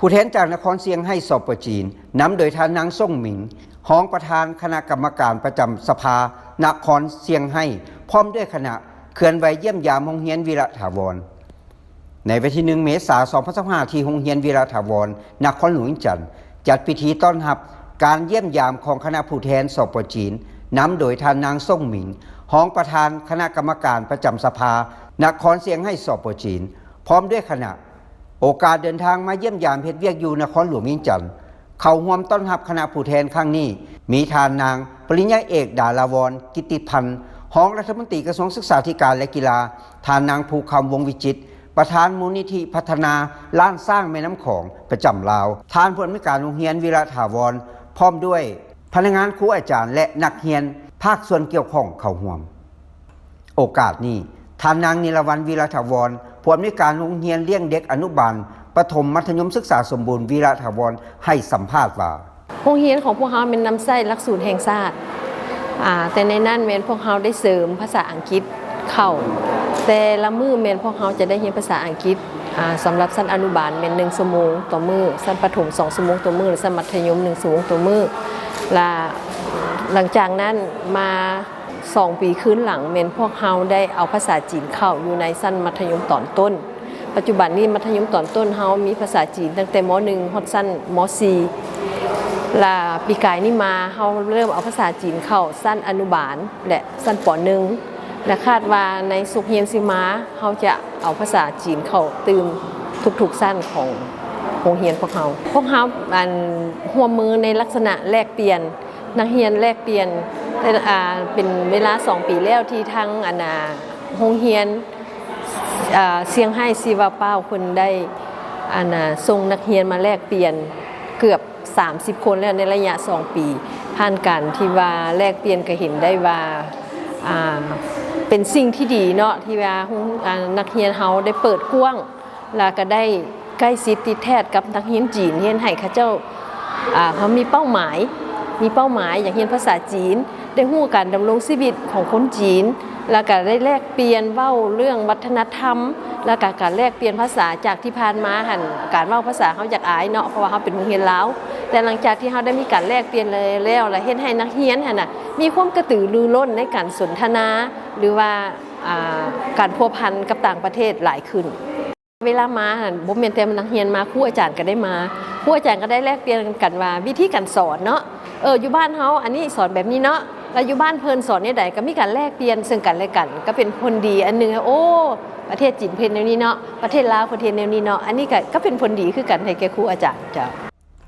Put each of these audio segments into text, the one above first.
ຜູ້ແທນຈາກນະຄອນຊຽງໄຮ້ ສປ ຈີນ ນຳໂດຍທ່ານນາງ ສົງ ໝິງ ຮອງປະທານຄະນະກຳມະການປະຈຳສະພານະຄອນຊຽງໄຮ້ ພ້ອມດ້ວຍຄະນະ ເຄື່ອນໄຫວຢ້ຽມຢາມໂຮງຮຽນວິລະຖາວອນ. ໃນວັນທີໜຶ່ງ ເມສາ ສອງພັນຊາວຫ້າ ທີ່ໂຮງຮຽນວິລະຖາວອນ ນະຄອນຫຼວງວຽງຈັນ ຈັດພິທີຕ້ອນຮັບການຢ້ຽມຢາມຂອງຄະນະຜູ້ແທນ ສປ ຈີນ ນຳໂດຍທ່ານນາງ ສົງ ໝິງ ຮອງປະທານຄະນະກຳມະການປະຈຳສະພານະຄອນຊຽງໄຮ້ ສປ ຈີນ ພ້ອມດ້ວຍຄະນະ. ໂອກາດເດີນທາງມາຢ້ຽມຢາມເຮັດວຽກຢູ່ນະຄອນຫຼວງວຽງຈັນ ເຂົ້າຮ່ວມຕ້ອນຮັບຄະນະຜູ້ແທນຄັ້ງນີ້ ມີທ່ານນາງ ປະລິນຍາເອກ ດາລາວອນ ກິດຕິພັນ ຮອງລັດຖະມົນຕີກະຊວງສຶກສາທິການ ແລະ ກິລາ, ທ່ານນາງ ພູຄຳ ວົງວິຈິດ ປະທານມູນນິທິພັດທະນາລ້ານຊ້າງແມ່ນ້ຳຂອງປະຈຳລາວ, ທ່ານຜູ້ອຳນວຍການໂຮງຮຽນວິລະຖາວອນ ພ້ອມດ້ວຍພະນັກງານ, ຄູອາຈານ ແລະ ນັກຮຽນ, ພາກສ່ວນກ່ຽວຂ້ອງເຂົ້າຮ່ວມ. ໂອກາດນີ້ ທ່ານນາງ ນິລະວັນ ວິລະຖາວອນ ຜູ້ອຳນວຍການໂຮງຮຽນລ້ຽງເດັກອະນຸບານ, ປະຖົມ, ມັດທະຍົມສຶກສາສົມບູນ ວິລະຖາວອນ ໃຫ້ສຳພາດວ່າ: ໂຮງຮຽນຂອງພວກເຮົາແມ່ນນຳໃຊ້ຫຼັກສູດແຫ່ງຊາດ, ອາ, ແຕ່ໃນນັ້ນແມ່ນພວກເຮົາໄດ້ເສີມພາສາອັງກິດເຂົ້າ. ແຕ່ລະມື້ແມ່ນພວກເຮົາຈະໄດ້ຮຽນພາສາອັງກິດ, ອາ, ສຳລັບຊັ້ນອະນຸບານແມ່ນໜຶ່ງຊົ່ວໂມງຕໍ່ມື້, ຊັ້ນປະຖົມສອງຊົ່ວໂມງຕໍ່ມື້ ແລະ ຊັ້ນມັດທະຍົມໜຶ່ງຊົ່ວໂມງຕໍ່ມື້. ລະຫຼັງຈາກນັ້ນມາ ສອງປີຄືນຫຼັງແມ່ນພວກເຮົາໄດ້ເອົາພາສາຈີນເຂົ້າຢູ່ໃນຊັ້ນມັດທະຍົມຕອນຕົ້ນ. ປັດຈຸບັນນີ້ມັດທະຍົມຕອນຕົ້ນເຮົາມີພາສາຈີນຕັ້ງແຕ່ ມໍໜຶ່ງ ຮອດຊັ້ນ ມໍສີ່ ລະປີກາຍນີ້ມາເຮົາເລີ່ມເອົາພາສາຈີນເຂົ້າຊັ້ນອະນຸບານ ແລະ ຊັ້ນ ປໍໜຶ່ງ ແລະ ຄາດວ່າໃນສົກຮຽນຊິມາເຮົາຈະເອົາພາສາຈີນເຂົ້າຕື່ມທຸກໆຊັ້ນຂອງໂຮງຮຽນພວກເຮົາ. ພວກເຮົາ ອັນ ຮ່ວມມືໃນລັກສະນະແລກປ່ຽນ ນັກຮຽນແລກປ່ຽນ ເປັນ ອາ ເປັນເວລາສອງປີແລ້ວທີ່ທາງ ອັນ ອາ ໂຮງຮຽນ ອາ ຊຽງໄຮ້ຊີວະປ້າວ ເພິ່ນໄດ້ ອັນ ອາ ສົ່ງນັກຮຽນມາແລກປ່ຽນເກືອບສາມສິບຄົນແລ້ວໃນໄລຍະສອງປີ. ຜ່ານການທີ່ວ່າແລກປ່ຽນກໍເຫັນໄດ້ວ່າ ອາ ເປັນສິ່ງທີ່ດີເນາະ ທີ່ວ່າ ອາ ນັກຮຽນເຮົາໄດ້ເປີດກວ້າງ ແລ້ວກໍໄດ້ໃກ້ຊິດຕິດແທດກັບນັກຮຽນຈີນ, ເຮັດໃຫ້ເຂົາເຈົ້າ ອາ ເຂົາມີເປົ້າໝາຍ, ມີເປົ້າໝາຍຢາກຮຽນພາສາຈີນ, ໄດ້ຮູ້ການດຳລົງຊີວິດຂອງຄົນຈີນ, ແລ້ວກໍໄດ້ແລກປ່ຽນເວົ້າເລື່ອງວັດທະນະທຳ, ແລ້ວກໍການແລກປ່ຽນພາສາ. ຈາກທີ່ຜ່ານມາຫັ້ນ ການເວົ້າພາສາເຮົາຢາກອາຍເນາະ ເພາະວ່າເຮົາເປັນໂຮງຮຽນລາວ, ແຕ່ຫຼັງຈາກທີ່ເຮົາໄດ້ມີການແລກປ່ຽນແລ້ວ ແລ້ວເຮັດໃຫ້ນັກຮຽນຫັ້ນນະ ມີຄວາມກະຕືລືລົ້ນໃນການສົນທະນາ ຫຼືວ່າ ອາ ການພົວພັນກັບຕ່າງປະເທດຫຼາຍຂຶ້ນ. ເວລາມາຫັ້ນ ບໍ່ແມ່ນແຕ່ນັກຮຽນມາ, ຄູອາຈານກໍໄດ້ມາ, ຄູອາຈານກໍໄດ້ແລກປ່ຽນກັນວ່າວິທີການສອນເນາະ, ເອີ ຢູ່ບ້ານເຮົາອັນນີ້ສອນແບບນີ້ເນາະ, ແລ້ວຢູ່ບ້ານເພິ່ນສອນແນວໃດ, ກໍມີການແລກປ່ຽນເຊິ່ງກັນແລະກັນ, ກໍເປັນຜົນດີອັນໜຶ່ງ. ໂອ້ ປະເທດຈີນເພິ່ນເຮັດແນວນີ້ເນາະ, ປະເທດລາວເພິ່ນເຮັດແນວນີ້ເນາະ, ອັນນີ້ກໍ ກໍເປັນຜົນດີຄືກັນໃຫ້ແກ່ຄູອາຈານເຈົ້າ.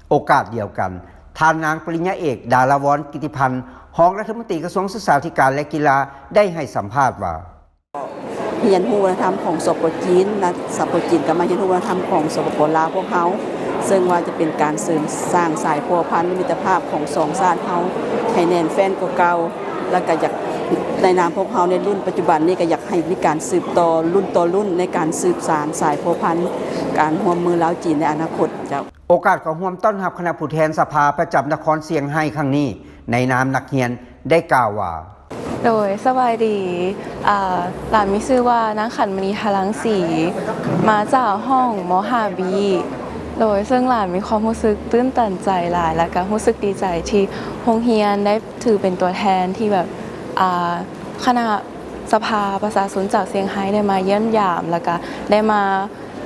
ໂອກາດດຽວກັນ, ທ່ານນາງ ປະລິນຍາເອກ ດາລາວອນ ກິດຕິພັນ ຮອງລັດຖະມົນຕີກະຊວງສຶກສາທິການ ແລະ ກິລາ ໄດ້ໃຫ້ສຳພາດວ່າ: ຮຽນຮູ້ວັດທະນະທຳຂອງ ສປ ຈີນ ແລະ ສປ ຈີນກໍມາຮຽນຮູ້ວັດທະນະທຳຂອງ ສປປ ລາວ ພວກເຮົາ, ເຊິ່ງວ່າຈະເປັນການເສີມສ້າງສາຍພົວພັນ ແລະ ມິດຕະພາບຂອງສອງຊາດເຮົາໃຫ້ແໜ້ນແຟ້ນກວ່າເກົ່າ, ແລ້ວກໍຢາກ ໃນນາມພວກເຮົາໃນລຸ້ນປັດຈຸບັນນີ້ ກໍຢາກໃຫ້ມີການສືບຕໍ່ລຸ້ນຕໍ່ລຸ້ນ ໃນການສືບສານສາຍພົວພັນການຮ່ວມມືລາວ-ຈີນໃນອະນາຄົດເຈົ້າ. ໂອກາດເຂົ້າຮ່ວມຕ້ອນຮັບຄະນະຜູ້ແທນສະພາປະຈຳນະຄອນຊຽງໄຮ້ຄັ້ງນີ້ ໃນນາມນັກຮຽນໄດ້ກ່າວວ່າ: ໂດຍ ສະບາຍດີ, ອາ ຫຼານມີຊື່ວ່າ ນາງ ຂັນມະນີ ທະລັງສີ ມາຈາກຫ້ອງ ມໍຫ້າບີ. ໂດຍ ເຊິ່ງຫຼານມີຄວາມຮູ້ສຶກຕື່ນຕັນໃຈຫຼາຍ ແລະ ກະຮູ້ສຶກດີໃຈທີ່ໂຮງຮຽນໄດ້ຖືເປັນຕົວແທນທີ່ແບບ ອາ ຄະນະສະພາປະຊາຊົນຈາກຊຽງໄຮ້ໄດ້ມາຢ້ຽມຢາມ ແລະ ກະໄດ້ມາ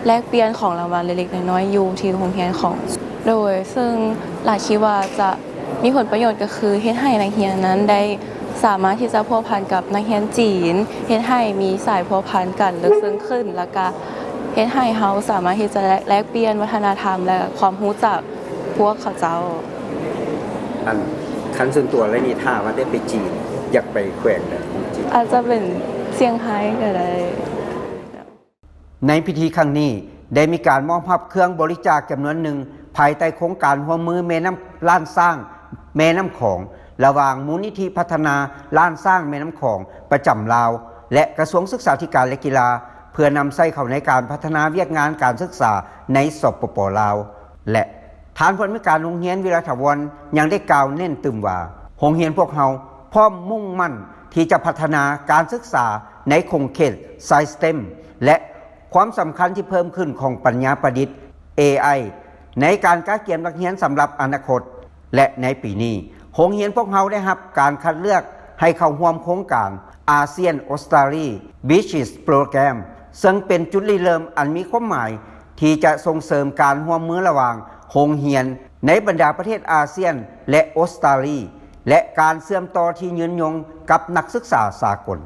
ແລກປ່ຽນຂອງລາງວັນເລັກໆນ້ອຍໆຢູ່ທີ່ໂຮງຮຽນຂອງ ໂດຍ ເຊິ່ງຫຼານຄິດວ່າຈະມີຜົນປະໂຫຍດ ກໍຄືເຮັດໃຫ້ນັກຮຽນນັ້ນໄດ້ສາມາດທີ່ຈະພົວພັນກັບນັກຮຽນຈີນ, ເຮັດໃຫ້ມີສາຍພົວພັນກັນເລິກເຊິ່ງຂຶ້ນ, ແລ້ວກະເຮັດໃຫ້ເຮົາສາມາດທີ່ຈະແລກປ່ຽນວັດທະນະທຳ ແລະ ຄວາມຮູ້ຈັກພວກເຂົາເຈົ້າ. ອັນ ຄັນສ່ວນຕົວແລ້ວນີ້ ຖ້າວ່າໄດ້ໄປຈີນ ຢາກໄປແຂວງໃດຂອງຈີນ? ອາດຈະເປັນຊຽງໄຮ້ກໍໄດ້. ໃນພິທີຄັ້ງນີ້ ໄດ້ມີການມອບຮັບເຄື່ອງບໍລິຈາກຈຳນວນໜຶ່ງ ພາຍໃຕ້ໂຄງການຮ່ວມມືແມ່ນ້ຳ ລ້ານຊ້າງແມ່ນ້ຳຂອງ ລະຫວ່າງມູນນິທິພັດທະນາລ້ານຊ້າງແມ່ນ້ຳຂອງປະຈຳລາວ ແລະ ກະຊວງສຶກສາທິການ ແລະ ກິລາ ເພື່ອນຳໃຊ້ເຂົ້າໃນການພັດທະນາວຽກງານການສຶກສາໃນ ສປປ ລາວ ແລະ ທ່ານຜູ້ອຳນວຍການໂຮງຮຽນວິລະຖາວອນ ຍັງໄດ້ກ່າວເນັ້ນຕື່ມວ່າ ໂຮງຮຽນພວກເຮົາພ້ອມມຸ່ງໝັ້ນທີ່ຈະພັດທະນາການສຶກສາໃນຂົງເຂດ STEM ແລະ ຄວາມສຳຄັນທີ່ເພີ່ມຂຶ້ນຂອງປັນຍາປະດິດ ເອໄອ ໃນການກະກຽມນັກຮຽນສຳລັບອະນາຄົດ ແລະ ໃນປີນີ້ ໂຮງຮຽນພວກເຮົາໄດ້ຮັບການຄັດເລືອກໃຫ້ເຂົ້າຮ່ວມໂຄງການ ASEAN Australia Bridges Program ເຊິ່ງເປັນຈຸດລິເລີ່ມອັນມີຄວາມໝາຍ ທີ່ຈະສົ່ງເສີມການຮ່ວມມືລະຫວ່າງໂຮງຮຽນໃນບັນດາປະເທດອາຊຽນ ແລະ ອົດສະຕາລີ ແລະ ການເຊື່ອມຕໍ່ທີ່ຍືນຍົງກັບນັກສຶກສາສາກົນ.